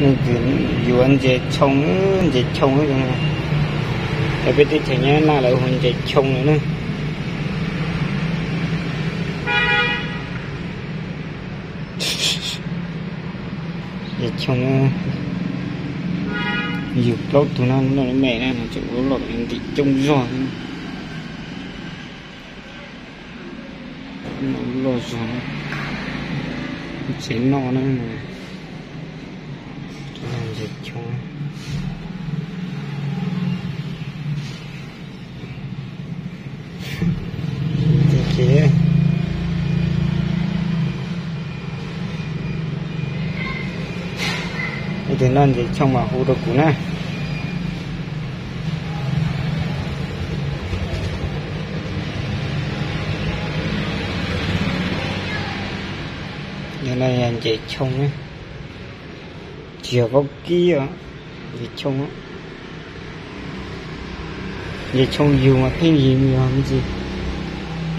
Leej twg yuav ntses tshoo, ntses tshoo, es peb teb chaws Nyab Laj lawv hu ntses tshoo no na. Ntses tshoo, yug plaub tug no noj me na, no tseem loj loj ntim coob zog. Loj zog, tsev noj na. Ntses tshoo. Leej twg noj ntses tshoo mas hu rau kuv na. Yog no yog ntses tshoo, tsis yog vaub kib os, ntses tshoo. Ntses tshoo yug mas pheej yig yog ntsis,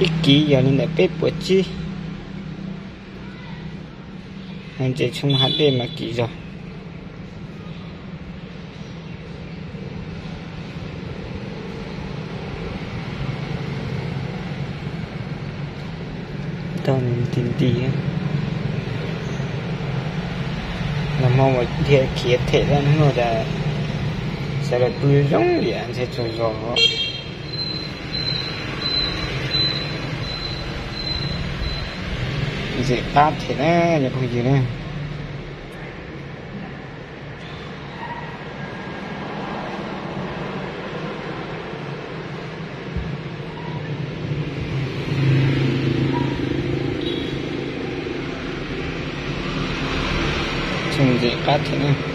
ib kiv yog li ntawm peb puas tsib. Ntses tshoo hav dej mas kim zog. Tau nti nti, nag hmo mas dhia khiav them dab hnub no cas sawv daws pw zoo liam ntshe tsaug zog. Ntses qab them na cov phooj ywg na. Tshoo ntses qab them na.